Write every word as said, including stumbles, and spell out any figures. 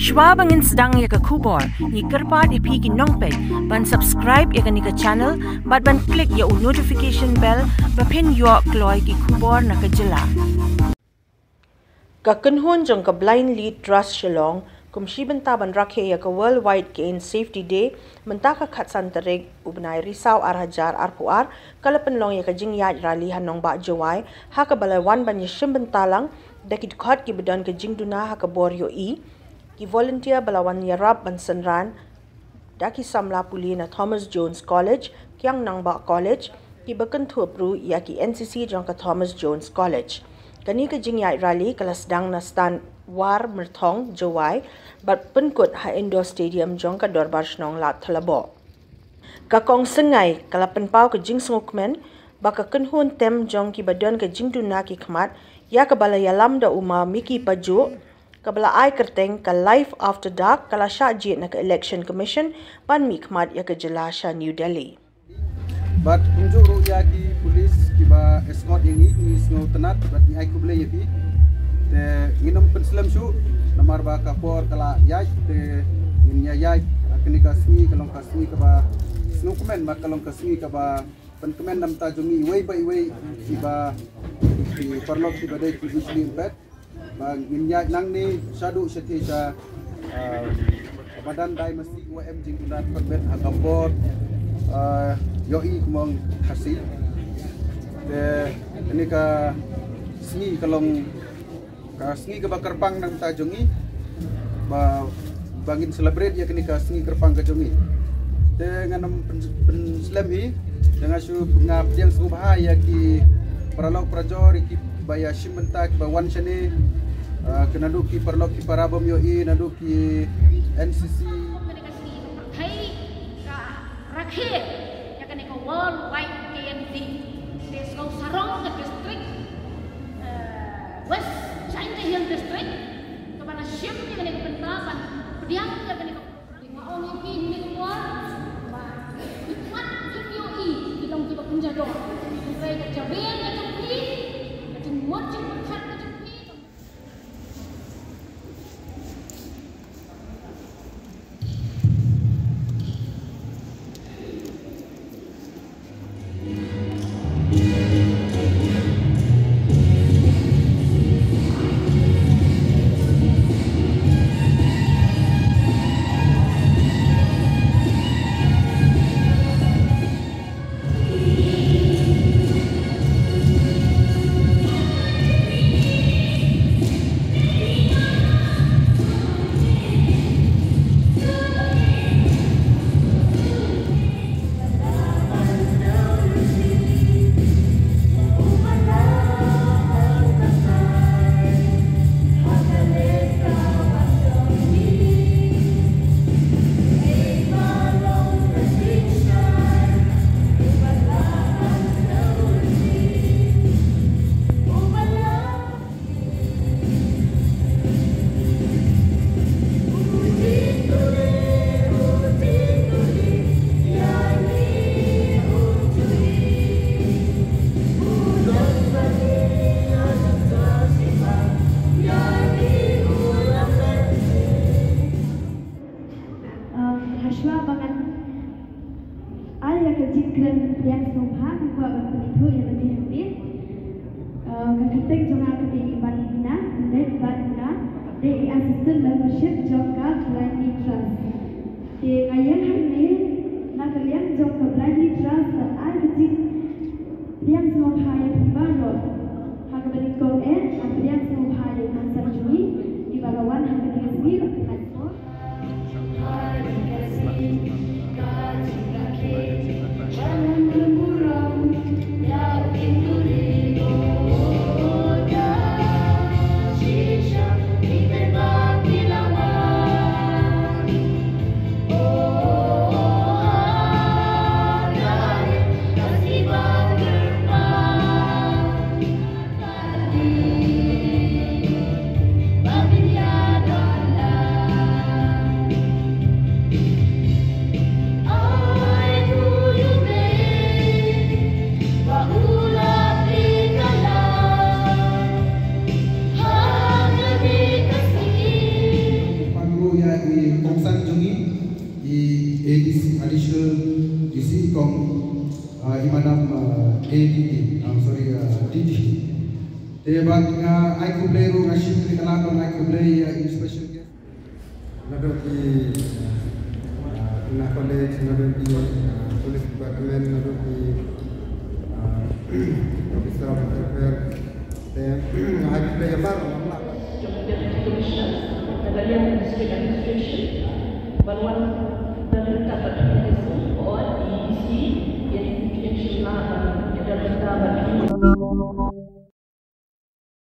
Shwa ba ngin sdang ïa ka khubor, ngi kyrpad ïa phi ki nongpeit ban subscribe ïa kane ka channel bad ban click ïa u notification bell ba phin ïoh kloi ki khubor na ka jylla. Ka kynhun jong ka Blind Lead Trust Shillong kum shi bynta ban rakhe ïa ka World Wide Cane Safety Day mynta ka khatsan tarik u bnai Risaw ar hajar arphew ar, ka la pynlong ïa ka jingïaid rally ha nongbah Jowai, ha kaba la wan ban ïashim bynta lang da ki dkhot kiba don ka jingduna ha ka bor ïohi, ki volunteer ba la wan ïarap ban synran da ki samla pule na Thomas Jones College, Kiang Nangbah College, kiba kynthup ruh ïa ki N C C jong ka Thomas Jones College. Kane ka jingïaid rally ka la sdang na Stand War Myrthong, Jowai, bad pynkut ha Indoor Stadium jong ka Dorbar Shnong Lad Thalaboh. Ka Kong Syngai ka la pynpaw ka jingsngewkmen ba ka kynhun tem jong kiba don ka jingduna ki khmat, ïa kaba la ïalam da u Ma Mickey Pajuk, kaba la ai kyrteng ka Life After Dark, ka la shah jied na ka Election Commission ban mihkhmat ïa ka jylla sha New Delhi. Bad kumjuh ruh ïa ki pulis kiba escort ïa ngi, ngi sngewtynnat bad ngi ai khublei ïa phi. Te ngin ym pynslem shuh namar ba ka por ka la ïaid, te ngin ïa ïaid. Kane ka sngi ka long ka sngi kaba sngewkmen bad ka long ka sngi kaba pynkmen na bynta jong ngi iwei pa iwei kiba, ki paralok kiba dei ki Bijli Ym Pet. Ba ngin ïaid nangne shaduh shathie sha, ah, madan Dai Masi, wa em jingduna dkhot bet ha ka bor, ah, ïohi kumba ong Khasi. Te kane ka sngi ka long ka sngi kaba kyrpang na bynta jong ngi, ba, ba ngin celebrate ïa kane ka sngi kyrpang ka jong ngi. Te ngan ym pyn-, pynslem hi, te nga shu, nga pdiang sngewbha ïa ki paralok parajor, ïa kiba ïashim bynta, kiba wan shane, ah, ki naduh ki paralok ki para bym ïohi, naduh ki N C C. Rakhe ïa kane ka World Wide K N D, te sngewsarong ka district, eh, West Jaintia Hills District, kaba la shim ïa kane ka bynta ban pdiang ïa kane ka, nga ong ïa phi, kane ka por ba ki khmat kim ïohi ki long kiba kynja dor. Hynrei ka jabieng ka jong phi, ka jingmut jingpyrkhat ka jong phi. Um, hashwa ba ngan ai ïa ka jingkren pdiang sngewbha, nga kwah ban pynithuh ïa lade hangne. Uh, ka kyrteng jong nga ka dei i Ban Hina, leit bad nga dei i assistant membership jong ka Blindly Trust. Te nga ïeng hangne na ka liang jong ka Blindly Trust ban ai ka jingpdiang sngewbha ïa phi baroh. Ha kaba nyngkong eh, nga pdiang sngewbha ïa i kongsan jong ngi, iba la wan ha kane ka sngi. Madam uh, A D D, I'm sorry, uh, D D. Te bad nga ai khublei ruh, nga shim kane ka lad ban ai khublei ïa i special guest. Naduh ki uh, na college, naduh ki uh, police department, naduh ki uh, officer of welfare. Te nga ai khublei ïa baroh. Deputy Commissioner, Meghalaya District Administration, ban wan da ka bynta ba ki ïa ka sum ko ot i D C, ïa ki ïa ki la ban da ka bynta ba ki